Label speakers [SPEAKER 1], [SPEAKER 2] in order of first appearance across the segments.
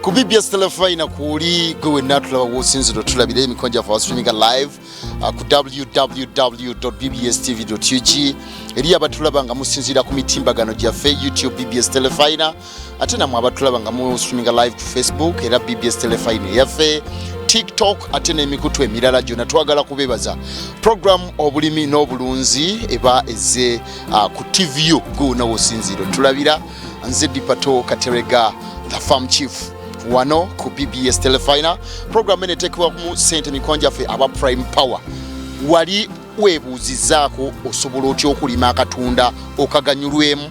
[SPEAKER 1] Ku BBS Telefina kwoli gwe wenna tulaba wosinzira otulabira emikono gyaffe abastreaminga live ku www.bbstv.ug, eri abatulaba nga musinziira ku mitimbagano gyaffe YouTube BBS Telefina, ate namwe abatulaba nga mustreaminga live ku Facebook era BBS Telefina eyaffe, TikTok ate n'emikutu emirala gyonna. Twagala kubebaza. Program Obulimi n'Obulunzi eba ezze ku TV gwe wonna wosinziira otulabira. Nze Dipato Katerega, the farm chief, wano ku BBS Telefina. Program eno eteekebwamu sente mikwano gyaffe aba Prime Power. Wali weebuuzizaako osobola otya okulima akatunda okaganyulwemu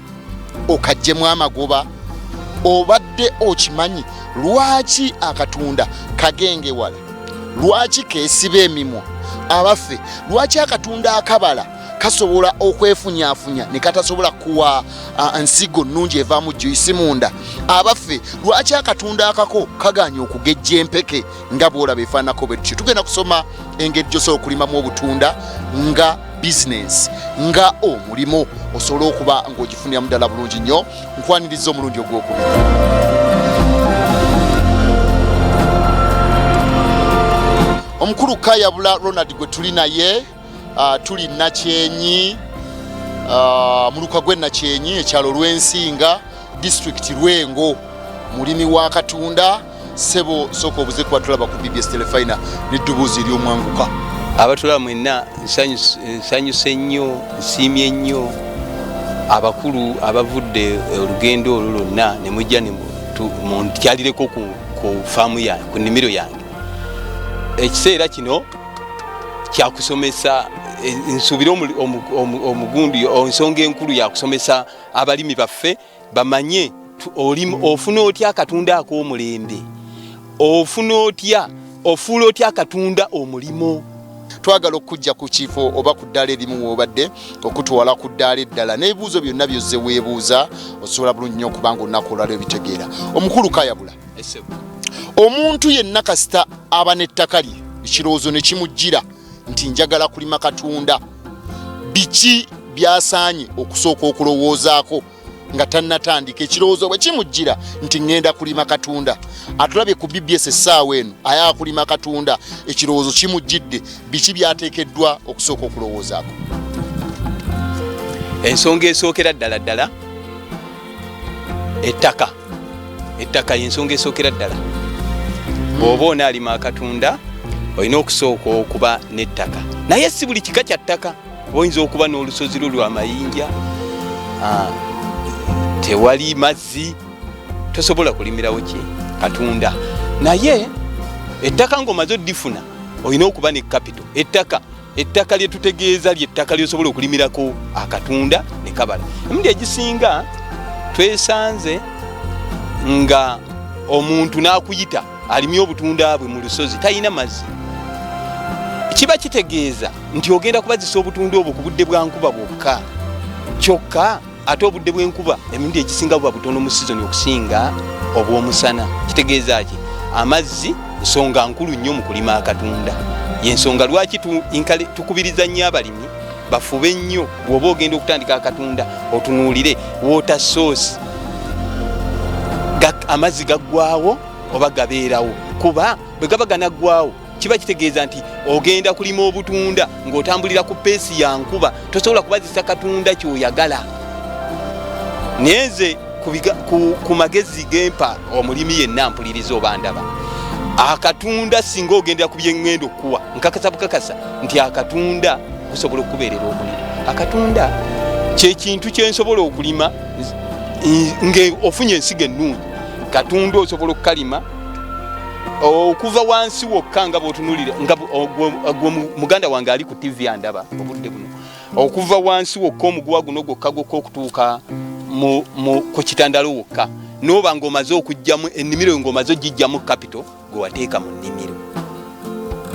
[SPEAKER 1] okaggyemu amagoba? Obadde okimanyi lwaki akatunda kagengewala, lwaki keesiba emimwa? Abaffe, lwaki akatunda akabala kasobola okwefunyafunya ne katasobola kuwa nsigo nnungi evaamu juice munda? Abaffe, lwaki akatunda akako kaganya okugejja empeke nga bwolaba efaanako bwe tutyo? Tugenda kusoma engeri gy'osobola okulimamu obutunda nga bizinensi, nga omulimo, osobole okuba ng'ogifuniramu ddala bulungi nnyo. Nkwaniriza omulundi ogwokubiri. Omukulu Kayabula Ronald gwe tuli naye, tuli Nakyenyi, muluka gwe Nakyenyi, ekyalo Lwensinga, disitulikiti Lwengo, mulimi wa katunda. Sebo, sooka obuze kuba tulaba ku BBS Telefina n'eddoboozi ery'omwanguka.
[SPEAKER 2] Abatulaba mwenna, nsanyuse nnyo, nsiimye nnyo abakulu abavudde olugendo olwo lwonna ne mujja ne munkyalireko ku faamu yange, ku nnimiro yange. Ekiseera kino kyakusomesa, nsuubire omugundi ensonga enkulu yakusomesa abalimi baffe bamanye ofuna otya akatunda ak'omulembe, ofuna otya, ofuula otya akatunda omulimo.
[SPEAKER 1] Twagala okujja ku kifo oba ku ddaala erimu woobadde, okutwala ku ddaala eddala n'ebibuuzo byonna byozze weebuuza, osobola bulungi nnyo okuba nga olunaku olwala ebitegeera. Omukulu Kayabula, omuntu yenna kasita aba n'ettaka lye, ekirowoozo ne kimujjira nti njagala kulima katunda, biki byasaanye okusooka okulowoozaako nga tannatandika? Ekirowoozo bwe kimujjira nti ŋŋenda kulima katunda, atulabye ku BBS essaawa eno ayagala kulima katunda, ekirowoozo kimujjidde, biki byateekeddwa okusooka okulowoozaako?
[SPEAKER 2] Ensonga esookera ddala ddala, ettaka. Ettaka yensonga esookera ddala. Bw'oba onaalima akatunda, olina okusooka okuba n'ettaka, naye si buli kika kya ttaka. Oyinza okuba n'olusozi lwo lw'amayinja, tewali mazzi, tosobola kulimirawo ki katunda. Naye ettaka ng'omaze oddifuna, olina okuba ne capital. Ettaka lyetutegeeza lyettaka lyosobola okulimirako akatunda ne kabala. Emirundi egisinga twesanze nga omuntu n'akuyita alimye obutunda bwe mu lusozi, talina mazzi. Kiba kitegeeza nti ogenda kubazisa obutunda obwo ku budde bwa nkuba bwokka kyokka, ate obudde bw'enkuba emirundi egisinga buba butono mu sizoni okusinga obw'omusana. Kitegeeza ki? Amazzi nsonga nkulu nnyo mu kulima akatunda. Yensonga lwaki tukubiriza nnyo abalimi bafube nnyo. Bw'oba ogenda okutandika akatunda, otunuulire water source, amazzi gaggwawo oba gabeerawo? Kuba bwe gaba ganaggwawo, kiba kitegeeza nti ogenda kulima obutunda ng'otambulira ku pace ya nkuba, tosobola kubazisa katunda kyoyagala. Naye nze ku magezi gempa omulimi yenna mpuliriza oba ndaba akatunda, singa ogendera ku byeŋŋenda okukuwa, nkakasa bukakasa nti akatunda gusobola okukubeerera omulimu. Akatunda kyekintu kyensobola okulima nga ofunye ensigo ennungi. Katunda osobola okukalima okuva wansi wokka, nga bwotunulira, nga gwe muganda wange ali ku TV andaba obudde buno, okuva wansi wokka omuguwa guno gwokka gwokka okutuuka ku kitandalo wokka, noba ng'omaze okugjamu ennimiro, ng'omaze ogijjamu capital gwe wateeka mu nnimiro,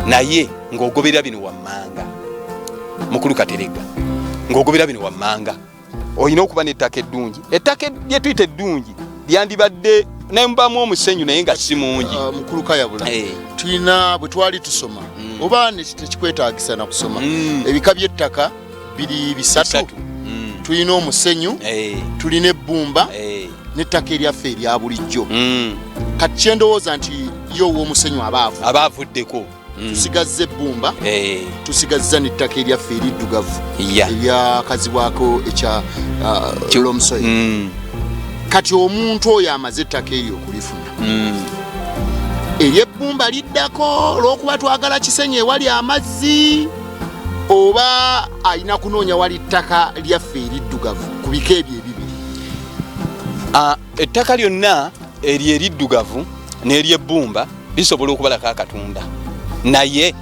[SPEAKER 2] naye ng'ogoberera bino wammanga. Mukulu Katerega, ng'ogoberera bino wammanga, olina okuba n'ettaka eddungi. Ettaka lyetuyita eddungi lyandibadde nemubamu omusenyu, naye nga si mungi.
[SPEAKER 1] Mukulu Kayabula, tulina bwe twali tusoma, oba tekikwetagisa na kusoma, ebika by'ettaka biri bisatu. Tulina omusenyu, tulina ebbumba, n'ettaka eryaffe erya bulijjo. Kati kyendowooza nti ye ow'omusenyu aba
[SPEAKER 2] avuddeko.
[SPEAKER 1] Tusigazza ebbumba, tusigazza n'ettaka eryaffe eriddugavu eryakazibwako ekya loam soil. Kati omuntu oyo amaze ettaka eryo okulifuna, eryebbumba liddako olw'okuba twagala kisenyi ewali amazzi, oba alina kunoonya wali ttaka lyaffe eriddugavu ku bika ebyo ebibiri?
[SPEAKER 2] Ettaka lyonna eryo eriddugavu n'eryebbumba lisobola okubalako akatunda, naye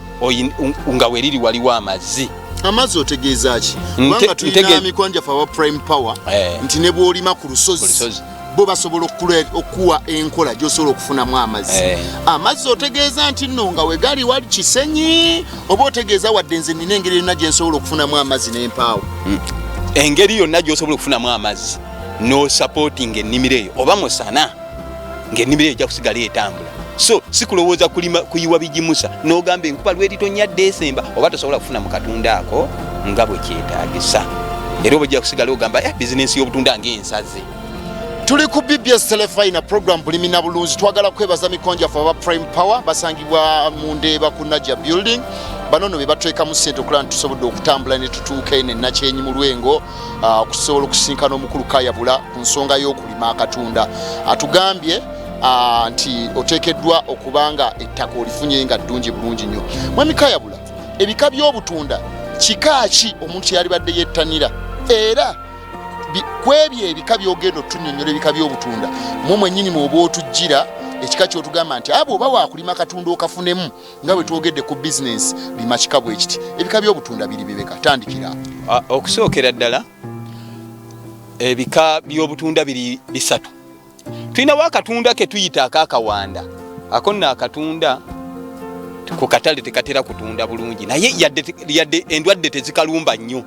[SPEAKER 2] nga weriri waliwo amazzi.
[SPEAKER 1] Amazzi otegeeza ki? Kubanga tulina mikwano gyaffe aba Prime Power, nti ne bw'olima ku lusozi bo basobola okuwa enkola gy'osobola okufunamu amazzi. Amazzi otegeeza nti nno nga wegali wali kisenyi, oba otegeeza wadde nze nina engeri yonna gye nsobola okufunamu amazzi n'empaawo?
[SPEAKER 2] Engeri yonna gy'osobola okufunamu amazzi n'osupportinga ennimiro eyo, oba musana, ng'ennimiro eyo ejja kusigala etambula. So si kulowooza kulima kuyiwa bigimusa n'ogamba enkuba lweritonya Desemba, oba tosobola kufuna mu katunda ako nga bwe kyetaagisa, era oba ojja kusigala ogamba, bizinensi y'obutunda ng'ensaze.
[SPEAKER 1] Tuli ku BBS Telefina, program Bulimi na Bulunzi. Twagala kwebaza mikwano gyaffe aba Prime Power, basangibwa mu Ndeeba ku Naja Building. Bano nno be bateekamu ssente okulaba nti tusobodde okutambula ne tutuuka eno Enakyenyi mu Lwengo, okusobola okusinkana omukulu Kayabula ku nsonga y'okulima akatunda. Atugambye nti oteekeddwa okuba nga ettaka olifunye nga ddungi bulungi nnyo. Mwami Kayabula, ebika by'obutunda kika ki omuntu yalibadde yettanira? Era kwebyo ebika byogenda otunyonyola, ebika by'obutunda mwe mwennyini mwoba otujjira ekika kyotugamba nti abo oba wakulima katunda okafunemu, nga bwe twogedde ku bizinensi, lima kika bwe kiti. Ebika by'obutunda biri bibeka? Tandikira.
[SPEAKER 2] Okusookera ddala, ebika by'obutunda biri bisatu. Tulinawo akatunda ke tuyita akakawanda. Ako nno akatunda ku katale tekatera kutunda bulungi, naye yadde endwadde tezikalumba nnyo,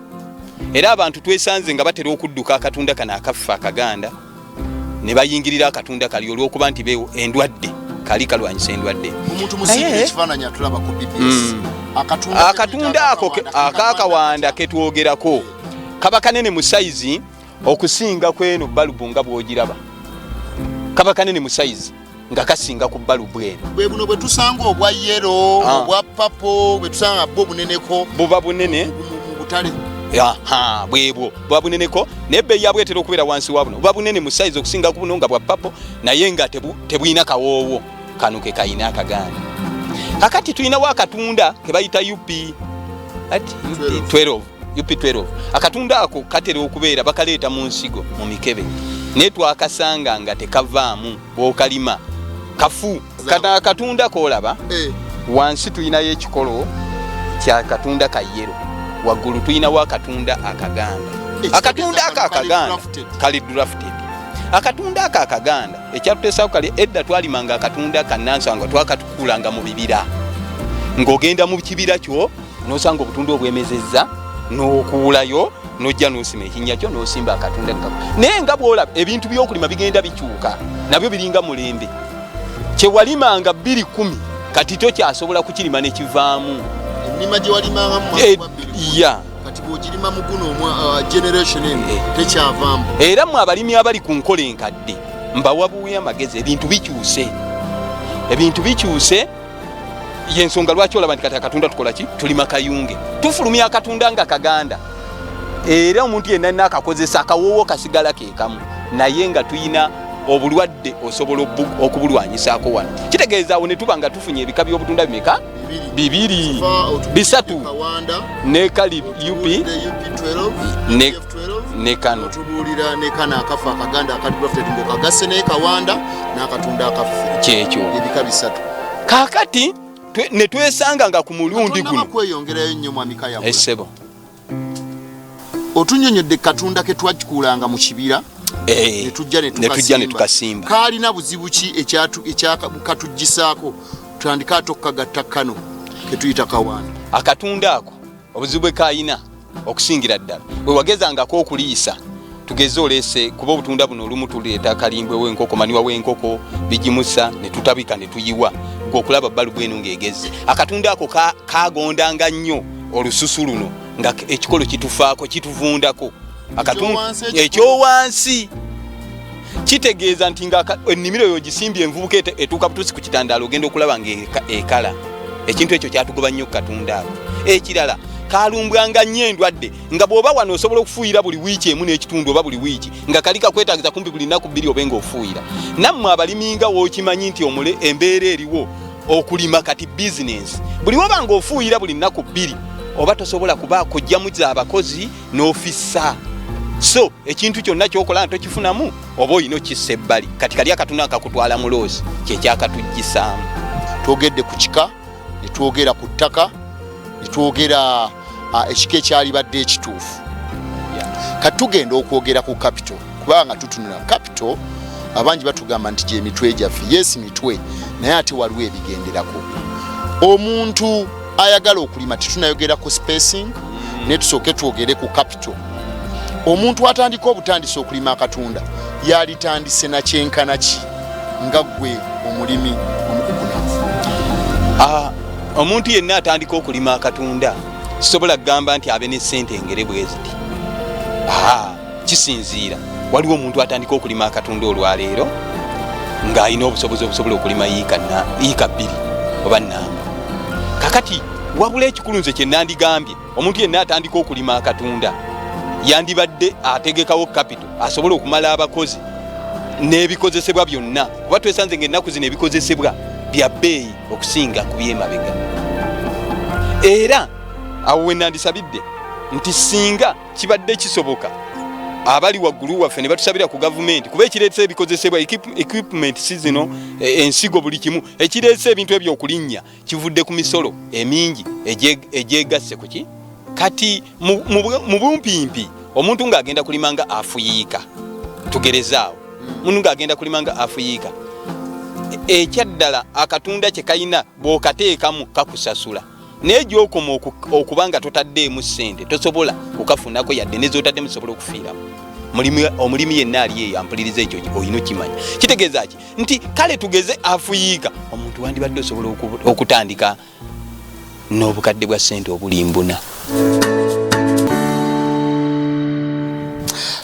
[SPEAKER 2] era abantu twesanze nga batera okudduka akatunda kano akaffe akaganda ne bayingirira akatunda kali olw'okuba nti beewo endwadde kali kalwanyisa endwadde.
[SPEAKER 1] Omuntu musiibira ekifaananyi atulaba ku BBS.
[SPEAKER 2] Akatunda ako akakawanda ketwogerako kaba kanene mu sayizi okusinga kweno balubu nga bw'ogiraba. Kaba kanene mu sayizi nga kasinga ku balubu eno.
[SPEAKER 1] Bwe buno bwe tusanga obwa yellow, obwa purple, bwe tusanga bwo buneneko.
[SPEAKER 2] Buba bunene
[SPEAKER 1] mu butale.
[SPEAKER 2] Aha, bwebwo buba buneneko, naye ebbeeyi yabwo etera okubeera wansi wa buno. Buba bunene mu sayizi okusinga ku buno nga bwa purple, naye nga tebulina kawoowo kano ke kayina akaganda. Kakati tulinawo akatunda ke bayita UP ati UP 12, UP 12. Akatunda ako katera okubeera bakaleeta mu nsigo mu mikebe, naye twakasanga nga tekavaamu bw'okalima kafu. Kano akatunda koolaba, wansi tulinayo ekikolo kya katunda ka yellow, waggulu tulinawo akatunda akaganda. Akatunda ako akaganda kali drafted. Akatunda ako akaganda ekyatuteesaako kali edda twalimanga akatunda kannansangwa, twakatukulanga mu bibira, ng'ogenda mu kibira kyo n'osanga obutunda obwemezezza n'okuulayo n'ojja n'osima ekinnya kyo n'osimba akatunda. Naye nga bw'olaba ebintu by'okulima bigenda bikyuka, nabyo biringa mulembe. Kyewalimanga 2010 kati tokyasobola kukirima ne kivaamu.
[SPEAKER 1] Ennima gye walimanga mu
[SPEAKER 2] ya
[SPEAKER 1] kati bw'ogirima mu guno generation eno, tekyavaamu.
[SPEAKER 2] Era mmwe abalimi abali ku nkola enkadde mbawa buwi amagezi. Ebintu bikyuse, ebintu bikyuse. Yensonga lwaki olaba nti kati akatunda tukola ki? Tulima kayunge, tufulumya akatunda nga kaganda, era omuntu yenna nina akakozesa akawoowo kasigala kekamu, naye nga tuyina obulwadde osobola okubulwanyisaako wano. Kitegeeza awo ne tuba nga tufunye ebika by'obutunda bimeka? Bibiri, bisatu, ne kali UP ne kano.
[SPEAKER 1] Tubuulira ne kano akafa akaganda akali grafted ng'okagasse n'ekawanda n'akatunda akaffe.
[SPEAKER 2] Kyekyo.
[SPEAKER 1] Ebika bisatu.
[SPEAKER 2] Kaakati ne twesanga nga ku mulundi guno
[SPEAKER 1] kweyongerayo nnyo, mwami Kayabula.
[SPEAKER 2] Essebo.
[SPEAKER 1] Otunyonyodde katunda ke twakikuulanga mu kibira, ne tujja
[SPEAKER 2] ne tujja ne tukasimba.
[SPEAKER 1] Kaalina buzibu ki ekyakatuggisaako tutandike ate okukagatta kano ketuyita kawanda?
[SPEAKER 2] Akatunda ako obuzibu bwe kayina okusingira ddala bwe wagezangako okuliisa, tugeze oleese, kuba obutunda buno olumu tuleeta kalimbwe w'enkoko, manure w'enkoko, bigimusa ne tutabika ne tuyiwa, gwe okulaba balubu eno ng'egezze. Akatunda ako kagondanga nnyo olususu luno nga ekikolo kitufaako, kituvundako. Ekyowansi. Kitegeeza nti nga ennimiro yo ogisimbye, envubuka etuuka butuusi ku kitandaalo, ogenda okulaba nga ekala. Ekintu ekyo kyatugoba nnyo kukatunda ako. Ekirala, kalumbwanga nnyo endwadde, nga bw'oba wano osobola okufuuyira buli wiiki emu n'ekitundu oba buli wiiki, nga kali kakwetagiza kumpi buli nnaku 2 obe nga ofuuyira. Nammwe abalimi nga wookimanyi nti omule embeera eriwo okulima kati bizinensi, buli woba nga ofuuyira buli nnaku 2 oba tosobola kuba kujjamu z'abakozi n'ofissa. So ekintu kyonna kyokola nga tokifunamu oba olina okissa ebbali. Kati kali akatunda kakutwala mu loosi, kyekyakatujjisaamu.
[SPEAKER 1] Twogedde ku kika, ne twogera ku ttaka, ne twogera ekika ekyalibadde ekituufu. Kati tugenda okwogera ku capital, kubanga tutunula capital, abangi batugamba nti gyemitwe gyaffe. Yes, mitwe, naye ate waliwo ebigenderako. Omuntu ayagala okulima, tetunayogera ku spacing, naye tusooke twogere ku capital. Omuntu atandika obutandisa okulima akatunda yalitandise nakyenkana ki, nga ggwe omulimi omukukunavu?
[SPEAKER 2] Omuntu yenna atandika okulima akatunda sisobola kugamba nti abe ne ssente engere bwe ziti. Kisinziira. Waliwo omuntu atandika okulima akatunda olwaleero ng'alina obusobozi obusobola okulima yiika 2 oba 4. Kakati wabula ekikulu nze kye nandigambye, omuntu yenna atandika okulima akatunda yandibadde ategekawo capital asobole okumala abakozi n'ebikozesebwa byonna, kuba twesanze ng'ennaku zino ebikozesebwa bya bbeeyi okusinga ku byemabega. Era awo we nandisabidde nti singa kibadde kisoboka abali waggulu waffe ne batusabira ku gavumenti, kuba ekireetesa ebikozesebwa equipment si zino, ensigo, buli kimu ekireetesa ebintu ebyo okulinnya kivudde ku misolo emingi egyegasse ku ki. Kati mu bumpimpi, omuntu ng'agenda kulima nga afuyiika, tugerezaawo, omuntu ng'agenda kulima nga afuyiika, ekyaddala akatunda kye kalina bw'okateekamu kakusasula, naye gy'okoma okuba nga totaddeemu ssente tosobola kukafunako, yadde nezotaddemu sobola okufiiramu. Omulimi yenna ali eyo ampuliriza, ekyo olina okimanya. Kitegeeza ki? Nti kale tugeze afuyiika, omuntu wandibadde osobola okutandika n'obukadde bwa ssente obuli mbuna.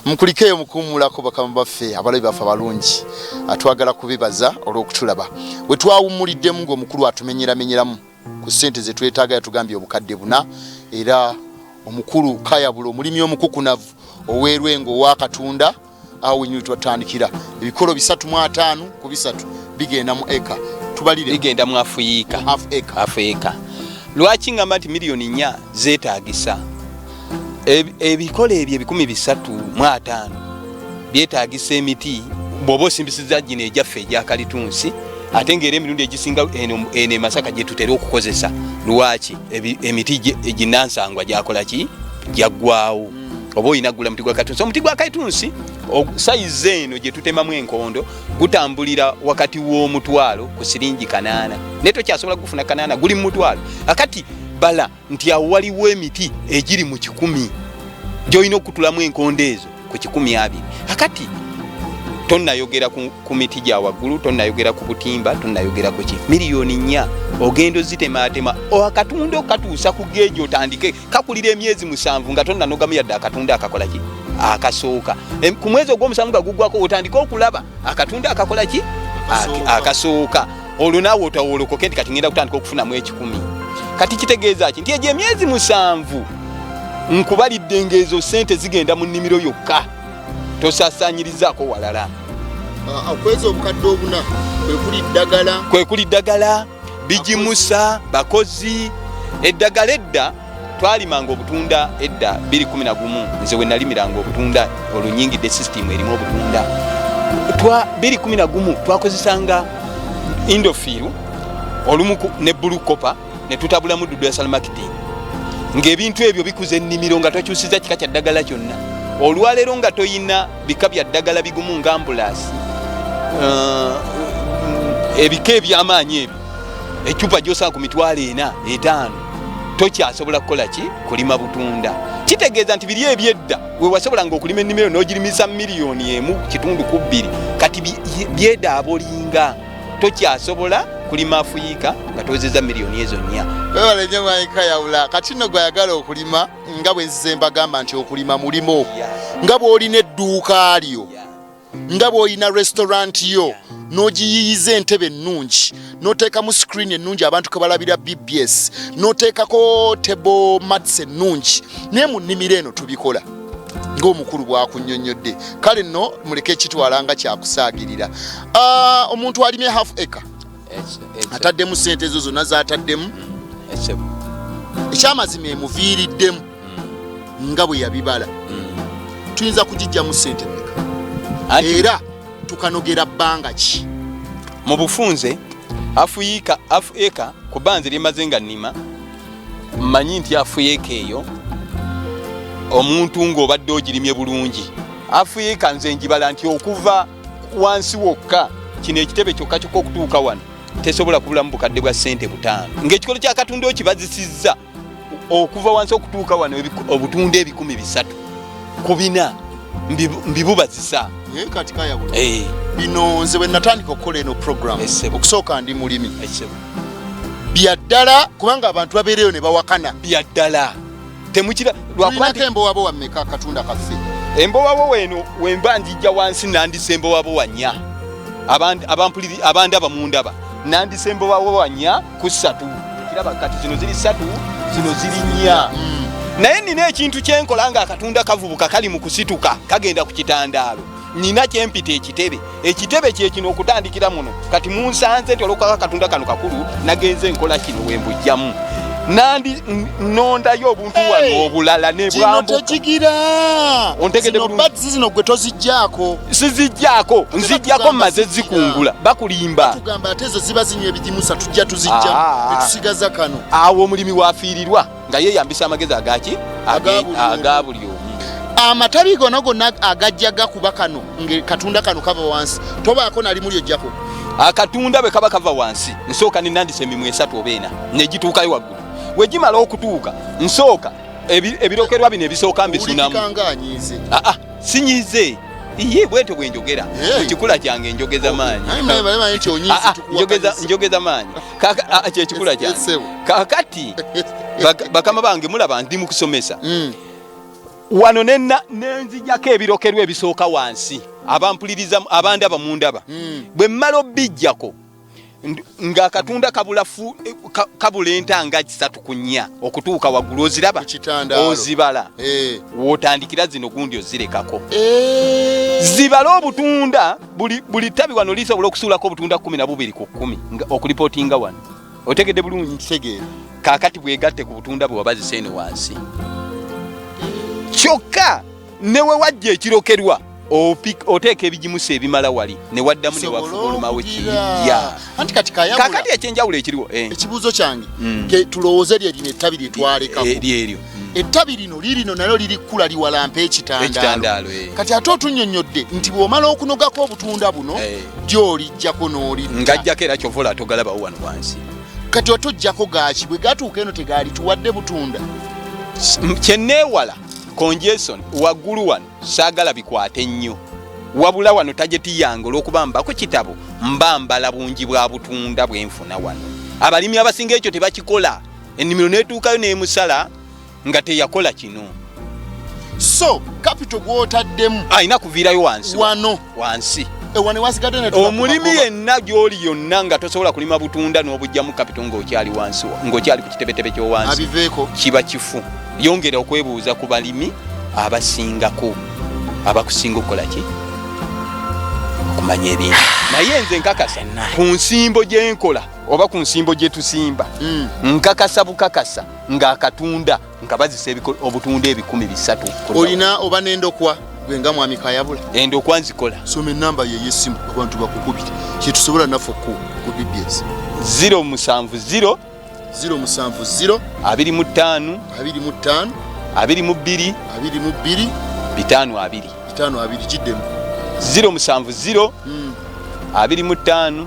[SPEAKER 1] Mukulikeeyo mukuwummulako, bakama baffe, abalabi baffe abalungi. Twagala kubibaza olw'okutulaba. We twawummuliddemu ng'omukulu atumenyeramenyeramu ku ssente ze twetaaga, yatugambye obukadde 4. Era omukulu Kayabula, omulimi omukukunavu ow'Erwengo ow'akatunda, awo wenyini twatandikira. Ebikolo 350 ku 3 bigenda mu eka, tubalire.
[SPEAKER 2] Bigenda mu afuyiika.
[SPEAKER 1] Half acre.
[SPEAKER 2] Afuyiika. Lwaki ngamba nti miliyoni 4 zeetagisa? Ebikolo ebyo 350 byetaagisa emiti, bw'oba osimbisiza gino egyaffe egyakalitunsi, ate ng'era emirundi egisinga eno e Masaka gye tutera okukozesa. Lwaki? Emiti ginansangwa gyakola ki? Gyaggwawo. Oba olina kugula muti gwa kalitunsi. Omuti gwa kalitunsi sayizi eno gye tutemamu enkondo gutambulira wakati w'omutwalo ku siringi 800, naye tokyasobola kugufuna 800, guli mu mutwalo. Akati bala nti awo waliwo emiti egiri mu 100 gy'olina okutulamu enkondo ezo ku 120. Akati tonnayogera ku miti gya waggulu, tonnayogera ku butimba, tonnayogera ku ki. Miliyoni 4 ogenda ozitemaatema, akatunda okatuusa ku geeji otandike kakulira emyezi 7 nga tonnanogamu yadde akatunda akakola ki akasooka. Ku mwezi ogw'omusanvu nga guggwako otandike okulaba akatunda akakola ki akasooka. Olwo naawe otawolokoke nti kati ngenda kutandika okufunamu 100. Kati kitegeeza ki? Nti egyo emyezi 7 nkubalidde ng'ezo ssente zigenda mu nnimiro yokka, tosaasaanyirizaako walala.
[SPEAKER 1] Okweza obukadde 4 kwe kuli ddagala.
[SPEAKER 2] Kwe kuli ddagala, bigimusa, bakozi. Eddagala edda twalimanga obutunda edda 211, nze we nalimiranga obutunda olunyingidde sisitimu erimu obutunda twa 211, twakozesanga Indofil olumu ne blue copper ne tutabulamu dudu ya salmaktin, ng'ebintu ebyo bikuza ennimiro nga tokyusiza kika kya ddagala kyonna. Olwaleero nga toyina bika bya ddagala bigumu nga ambulasi, ebika eby'amaanyi ebyo, ecupa gyosanga ku 400,000, 500, tokyasobola kukola ki? Kulima butunda. Kitegeeza nti biri ebyedda we wasobolanga okulima ennimiro n'ogirimisa miliyoni 1.2 ku 2, kati byedaabolinga, tokyasobola kulima afuyiika nga towezezza miliyoni ezo 4.
[SPEAKER 1] Webale nnyo mwami Kayabula. Kati nno gwe ayagala okulima, nga bwe nzize mbagamba nti okulima mulimo, nga bw'olina edduuka lyo. Nga bw'olina restaurant yo n'ogiyiyiza entebe ennungi, n'oteekamu screen ennungi abantu kwe balabira BBS, n'oteekako table mats ennungi, naye mu nnimiro eno tubikola ng'omukulu bw'akunnyonnyodde. Kale nno muleke ekitwala nga kyakusaagirira. Omuntu alimye half acre ataddemu sente ezo zonna z'ataddemu, ekyamazima emuviiriddemu nga bwe yabibala, tuyinza kugijjamu sente meka era tukanogera bbanga ki?
[SPEAKER 2] Mu bufunze afuyiika afu eka kuba nze lyemaze nga nnima, mmanyi nti afuyiika eyo omuntu ng'obadde ogirimye bulungi, afuyiika nze njibala nti okuva wansi wokka kino ekitebe kyokka kyokka okutuuka wano tesobola kubulamu bukadde bwa ssente 5, ng'ekikolo kya Katonda okibazisizza okuva wansi okutuuka wano obutunda 300 ku 400 mbibubazisa.
[SPEAKER 1] Naye kati Kayabula, bino nze bwe natandika okukola eno program, okusooka ndi mulimi bya ddala, kubanga abantu babeereyo ne bawakana.
[SPEAKER 2] Bya ddala temukira.
[SPEAKER 1] Lwakuba embowabo wammeka akatunda kaffe?
[SPEAKER 2] Embowabo weno wemba njijja wansi nandisa embowabo wa 4, abandaba mundaba nandisa embowabo wa 4 ku 3. Kiraba kati zino ziri 3, zino ziri 4. Naye nina ekintu kyenkola nga akatunda kavubuka kali mu kusituka kagenda ku kitandaalo, nina kyempita ekitebe. Ekitebe kyekino okutandikira muno kati munsanze nti olwokuba akatunda kano kakulu nagenze nkola kino wembujjamu nandi nondayo obuntu wano obulala ne
[SPEAKER 1] bwambuka. Tekigira. Ontegedde bulungi. Buds zino gwe tozijjaako?
[SPEAKER 2] Sizijjaako, nzijjako mmaze zikungula. Bakulimba.
[SPEAKER 1] Batugamba ate ezo ziba zinywa ebigimusa, tujja tuzijjamu netusigaza kano.
[SPEAKER 2] Awo omulimi wafiirirwa nga yeeyambisa amagezi agaki aga buli omu.
[SPEAKER 1] Amatabi gonna gonna agajja gakuba kano nga katunda kano kava wansi, tobaako nali muli ojjako?
[SPEAKER 2] Akatunda bwe kaba kava wansi nsooka nenandisa emimwa 3 oba 4 negituukayo waggulu. We gimala okutuuka nsooka ebirokerwa bino ebisooka mbisunamu.
[SPEAKER 1] Aa,
[SPEAKER 2] sinyize iye, bwetyo bwe njogera mu kikula kyange njogeza maanyi, njogeza maanyi kyekikula kyange. Kakati bakama bange mulaba ndi mu kusomesa wano nenzijako ebirokerwa ebisooka wansi. Abampuliriza, abandaba mundaba, bwe mmala obbijjako ng'akatunda kabula entanga 3 ku 4 okutuuka waggulu, oziraba ozibala, w'otandikira zino gundi ozirekako zibale obutunda. Buli ttabi wano lisobola okusuulako obutunda 12 ku 10 okulipootinga wano. Otegedde bulungi? Kaakati bwegatte ku butunda bwe wabazisa eno wansi, kyokka ne we wajja ekirokerwa oteeka ebigimusa ebimala wali ne waddamu ne wafuga
[SPEAKER 1] kijja.
[SPEAKER 2] Kakati ekyenjawulo ekiriwo,
[SPEAKER 1] ekibuuzo kyange, tulowooze lye lino ettabi lyetwalekako,
[SPEAKER 2] lyeryo
[SPEAKER 1] ettabi lino lirino nalyo lirikkula liwalampa ekitandaalo. Kati ate otunnyonnyodde nti bw'omala okunogako obutunda buno gyolijjako n'olidda.
[SPEAKER 2] Ngajjako, era kyova olaba togalabawo wano wansi.
[SPEAKER 1] Kati otujjako gaki? Bwe gatuuka eno tegaali tuwadde butunda?
[SPEAKER 2] Kyenneewala congestion waggulu wano, saagala bikwate nnyo, wabula wano target yange olw'okuba mba ku kitabo mba mbala bungi bwa butunda bwenfuna wano. Abalimi abasinga ekyo tebakikola, ennimiro netuukayo n'emusala nga teyakola kino.
[SPEAKER 1] So capital gwotaddemu
[SPEAKER 2] alina kuviirayo wansi.
[SPEAKER 1] Wano.
[SPEAKER 2] Wansi.
[SPEAKER 1] Wano wasigadde.
[SPEAKER 2] Omulimi yenna gy'oli yonna nga tosobola kulima butunda n'obugjamu capital ng'okyali wansi, ng'okyali ku kitebetebe ky'owansi,
[SPEAKER 1] abiveeko.
[SPEAKER 2] Kiba kifu. Yongera okwebuuza ku balimi abasingako, abakusinga okukola ki, okumanya ebintu. Naye nze nkakasa ku nsimbo gyenkola oba ku nsimbo gye tusimba, nkakasa bukakasa ng'akatunda nga bazisa obutunda 300.
[SPEAKER 1] Olina oba n'endokwa gwe nga mwami Kayabula?
[SPEAKER 2] Endokwa nzikola.
[SPEAKER 1] Soma enamba ye ey'essimu abantu bakukubire, kyetusobola naffe okukuwa ku BBS.
[SPEAKER 2] 070
[SPEAKER 1] 070
[SPEAKER 2] 25
[SPEAKER 1] 25
[SPEAKER 2] 22
[SPEAKER 1] 22
[SPEAKER 2] 52.
[SPEAKER 1] 52. Kiddemu.
[SPEAKER 2] 070 25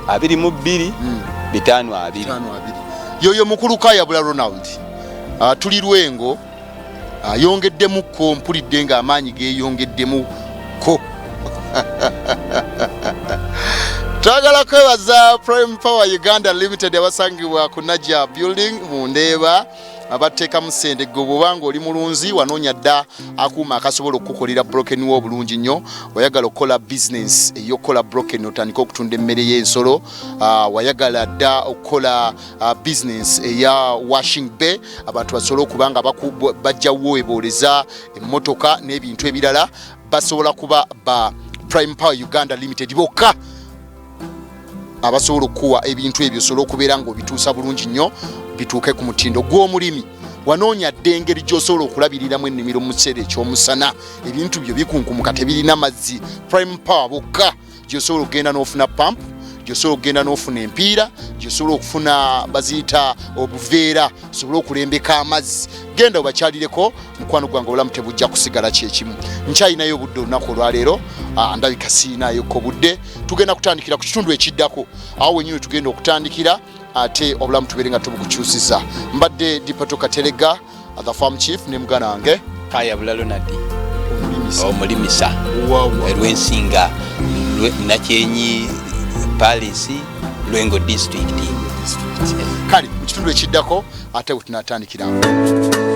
[SPEAKER 2] 22 52.
[SPEAKER 1] 52. Yoyo mukulu Kayabula Ronald. Tuli Lwengo, ayongeddemukko, mpulidde ng'amaanyi geeyongeddemukko. Twagala kwebaza Prime Power Uganda Limited abasangibwa ku Naja Building mu Ndeeba. Abateekamu ssente. Gwe bw'obanga oli mulunzi, wanoonya dda akuuma akasobola okukukolera broken wo obulungi nnyo, wayagala okukola bizinensi ey'okukola broken, otandike okutunda emmere y'ensolo, wayagala dda okukola bizinensi eya washing bay, abantu basobole okuba nga bajja webooleza emmotoka n'ebintu ebirala, basobola kuba ba Prime Power Uganda Limited bokka abasobola okukuwa ebintu ebyo, osobola okubeera ng'obituusa bulungi nnyo bituuke ku mutindo gw'omulimi. Wanoonya dda engeri gy'osobola okulabiriramu ennimiro mu kiseera ekyomusana, ebintu byo bikunkumuka, tebirina mazzi. Prime Power bokka gyosobola okugenda n'ofuna pump, gyosobola okugenda n'ofuna empiira, gyosobola okufuna baziyita obuveera, osobole okulembeka amazzi. Genda obakyalireko, mukwano gwange, obulamu tebujja kusigala kyekimu. Nkyalinayo obudde olunaku olwaleero? Ndabika sirinayoko budde. Tugenda kutandikira ku kitundu ekiddako, awo wenyini tugenda okutandikira, ate obulamu tubeere nga tubukukyusiza. Mbadde Dipato Katerega, the farm chief, ne muganda wange
[SPEAKER 2] Kaya Bulalo Nadi, omulimisa Lwensinga, Nakyenyi Palace, Lwengo District.
[SPEAKER 1] Kale mu kitundu ekiddako ate bwe tunatandikirawo.